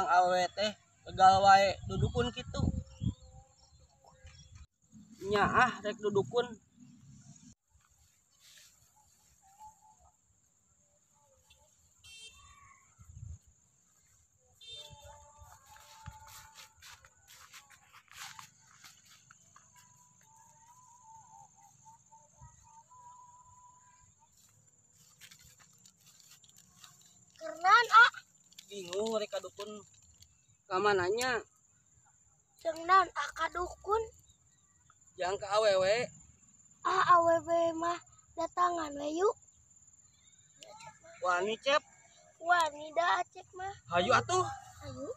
jang awewe teh gagal wae dudukun kitu. Nya ah rek dudukun. Keran ah. Bingung rek kadukun kamananya. Jeung naon ah kadukun? Jang ke awewe. Ah awewe mah datangan we yuk. Wani Cep. Wani da Acep mah. Hayu atuh. Hayu.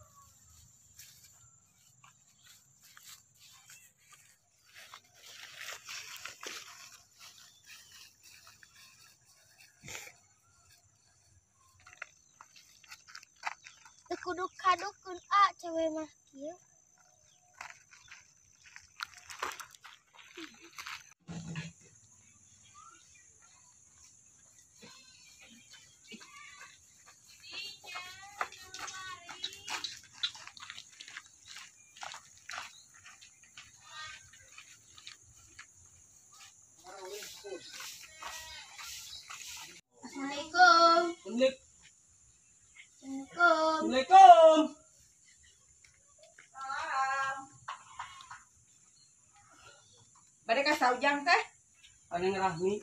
Teu kudu kadukun ah cewek mah kieu. Assalamualaikum. Assalamualaikum. Assalamualaikum. Salam. Bade ka saujang teh? Neng Rahmi.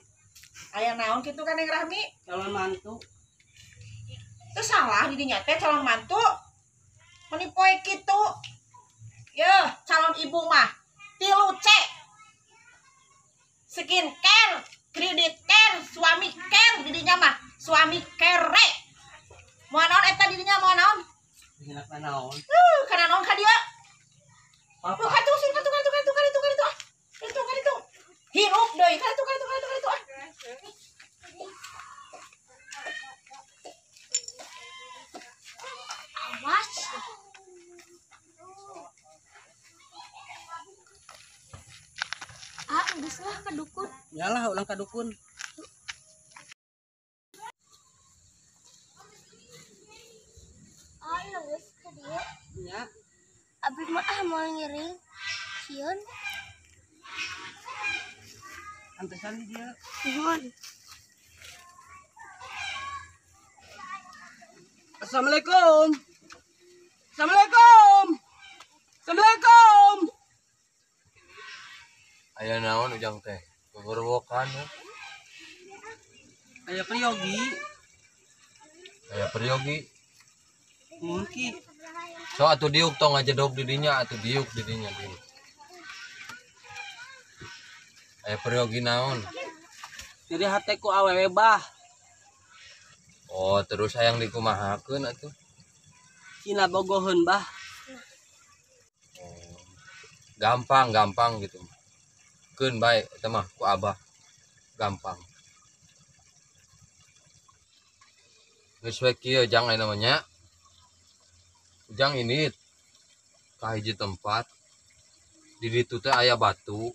Aya naon kitu ka Neng Rahmi? Calon mantu. Teu salah di dinya teh calon mantu. Meni poe kitu. Yeuh, calon ibu mah 3C. Skin care, kredit care, suami care di dinya mah, suami kere. Moal naon eta di dinya moal naon? Kenapa naon? Kana naon ka dieu? Apa? Katu sih katu katu katu katu katu ah. Katu katu. Hirup deui katu katu katu katu ah. Awas. Ah, geus lah ka dukun. Yalah ulang ka dukun. Ah, geus ka dieu. Nya. Abi mah ah moal ngiring. Sieun. Antesan di dieu. Nuhun. Assalamualaikum. Assalamualaikum. Assalamualaikum. Aya naon ujang teh? Gogorowokan. Aya peryogi. Aya peryogi. Mungkin. So atuh diuk tong ngajedog di dinya atuh diuk di dinya diuk. Aya peryogi naon? Jadi hate ku awewe bah. Oh, terus hayang dikumahakeun atuh? Cina bogoheun bah. Oh. Gampang, gampang gitu. Keun bae eta mah ku abah. Gampang. Geus we kieu jang aya namanya. Ujang ini ka hiji tempat. Di ditu teh aya batu.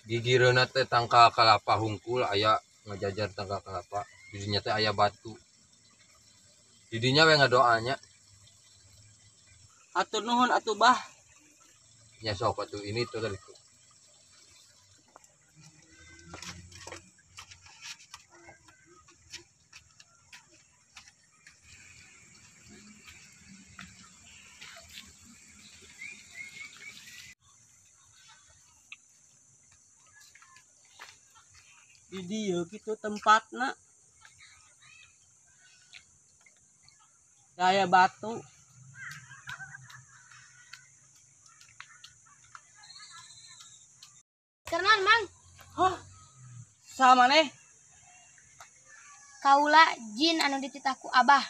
Gigireunna teh tangkal kalapa hungkul aya ngajajar tangkal kalapa. Di dinya teh aya batu. Di dinya we ngadoanya. Atur nuhun atuh bah. Nya sok atuh ini tuh tadi. Di dieu kitu tempatna. Aya batu. Kenalan, Mang. Hah? Sama maneh? Kaula jin anu dititah ku Abah.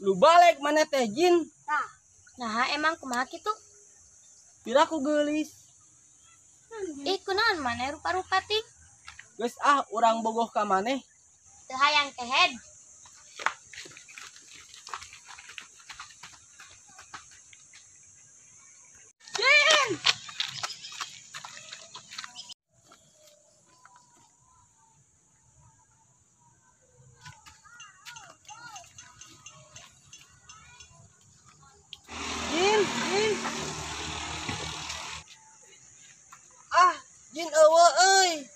Lu balik maneh teh jin. Tah. Nah, emang kumaha kitu? Piraku geulis. Ih, kunaon maneh rupa-rupa ting? Geus ah urang bogoh ka maneh. Teu hayang kehed. Jin. Jin eueuh euy.